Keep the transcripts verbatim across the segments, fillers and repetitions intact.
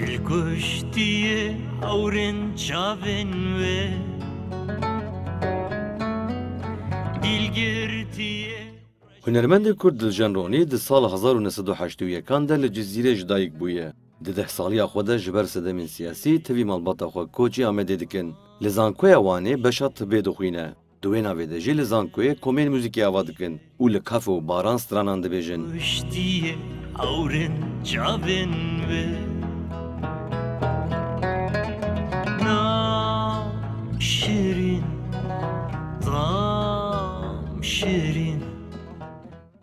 Dilkuştiye hewrên çavên wê. Dilgirtiye. Hunermendê Kurd Diljen Ronî di sala hezar û neh sed û heştê û yekan de li Cizîrê ji dayik bûye. Di deh saliya xwe de ji ber sedemên siyasî tevî malbata xwe koçî Amedê dikin. Li Zankoya Wanê beşa tibê dixwîne. Di wê navê de jî li Zankoyê komên muzîkê ava dikin û li kafe û baran stranan dibêjin. Kuştiye hewrên çavên wê. Nam şirîn, tam şirîn.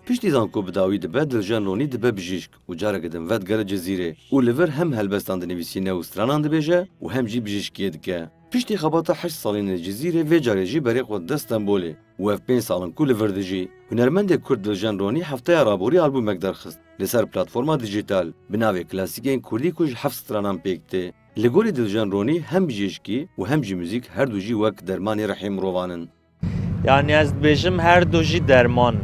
Piştî zanko bi dawî dibe, Diljen Ronî dibe bijîşk û careke din vedigere Cizîrê û li vir hem helbestan dinivîsîne û stranan dibêje û hem jî bijîşkiyê dike. Piştî xebata heşt salên li Cizîrê vê carê jî berê xwe dide Stenbolê û ev pênc sal in ku li vir dijî. Hunermendê Kurd Diljen Ronî hefteya raborî albûmek derxist li ser platforma dijîtal bi navê Klasîkên Kurdî ku ji heft stranan pêk tê. Li gorî Diljen Ronî hem bijîşkî û hem jî muzîk her du jî wek dermanê rihê mirovan in. Yani ez dibêjim her du jî derman in.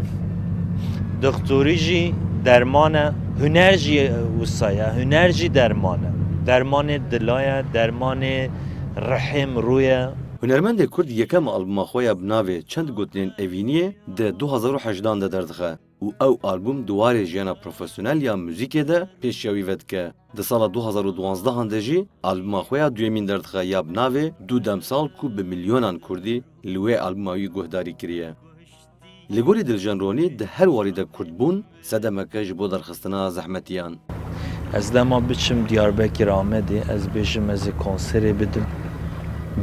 Doktorî jî derman e, huner jî wisa ye, huner jî derman e. Dermanê dila ye, dermanê rihê mirû ye. Hunermendê Kurd yekem albuma xwe ya bi navê Çend Gotinên Evîniyê di du hazar û hejdan de derdixe û ew albûm di warê jiyana profesyonel ya muzîkê de pêşiya wî vedike. Di sala du hazar û duwanzdehan de jî albûma xwe ya duyemîn derdixe ya bi navê Du Demsal ku bi milyonan Kurdî li wê albûma wî guhdarî kiriye. Li gorî Diljen Ronî di her warî de Kurdbûn sedemeke ji bo derxistina zehmetiyan. Ez dema biçim Diyarbekir, Amedê, ez bêjim ez ê konserê bidim.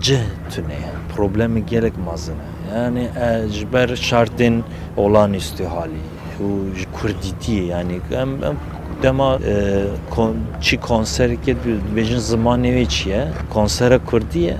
Cih tune ye. Problemê gelek mezin e. Yani, e, ji ber şartên olanî üstü halî û ji kurdîtiyê, yani, em, em dema, e, kon-, çi konserê kê dibêjin zimanê wê çi ye? Konsera kurdî ye.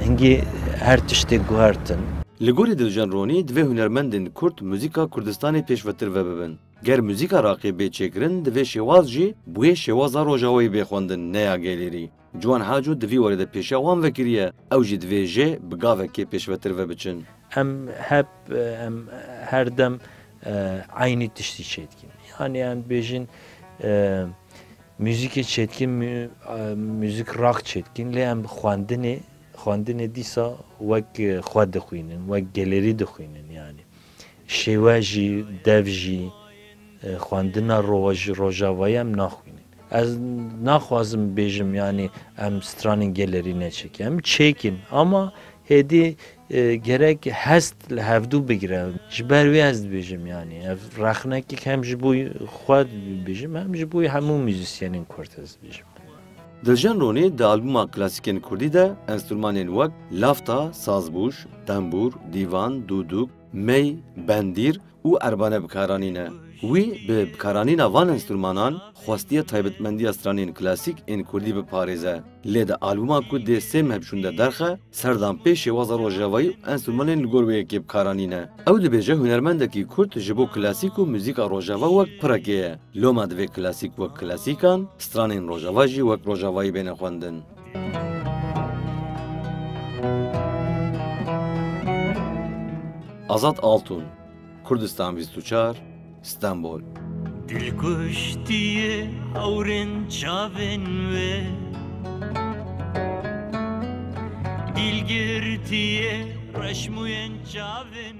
Hingî her tiştê guhertin. Li gorî Diljen Ronî, divê hunermendên Kurd muzîka Kurdistanê pêşvetir ve bibin. Ger muzîka raqê bê çêkirin, divê şêwaz jî bi wê şêwaza Rojavayî bê xwendin, ne ya gelêrî. Ciwan Haco di vî warê de pêşiya wan vekiriye, ew jî divê jê bi gavekê pêşvetir ve biçin. Em hep, em her dem, e, eynî tiştî çêdikin. Yani em dibêjin, e, muzîkê çêdikin, mu-, e, muzîk rak çêdikin, lê em xwendinê, xwendinê dîsa wek, e, xwe dixwînin, wek gelêrî dixwînin yani. Şêwe jî, dev jî, e, xwendina roj-, rojavayî em naxwînin. Ez naxwazim bêjim, yanî em stranên gelêrî neçêkin. Em çêkin, ama hêdî, e, gerek hest li hevdû bigire. Ji ber wê ez dibêjim, yanî ev rexnekek hem ji bo xwe dibêjim, hem ji bo hemû muzîsyenên Kurd ez dibêjim. Diljen Ronî di albûma klasîkên kurdî de enstrûmanên wek lafta, sazbûş, tembûr, dîvan, dûdûk, mey, bendîr û erbane bikaranîne. Wî bi bikaranîna van enstrûmanan xwestiye taybetmendiya stranên klasîk ên kurdî biparêze. Lê di albûma ku dê sê meh biçûn de derxe, serdan pê şêwaza rojavayî û enstrûmanên li gor wê yekê bikaranîne. Ew dibêje hunermendekî kurd ji bo klasîk û muzîka rojava wek pirekê ye. Loma divê klasîk wek klasîkan, stranên rojava jî wek rojavayî bêne xwendin. Azad Altun, Kurdistan bîst û çar, Stenbol. Dilkuştiye hewrên çavên wê. Dilgirtiye reşmûyên çavên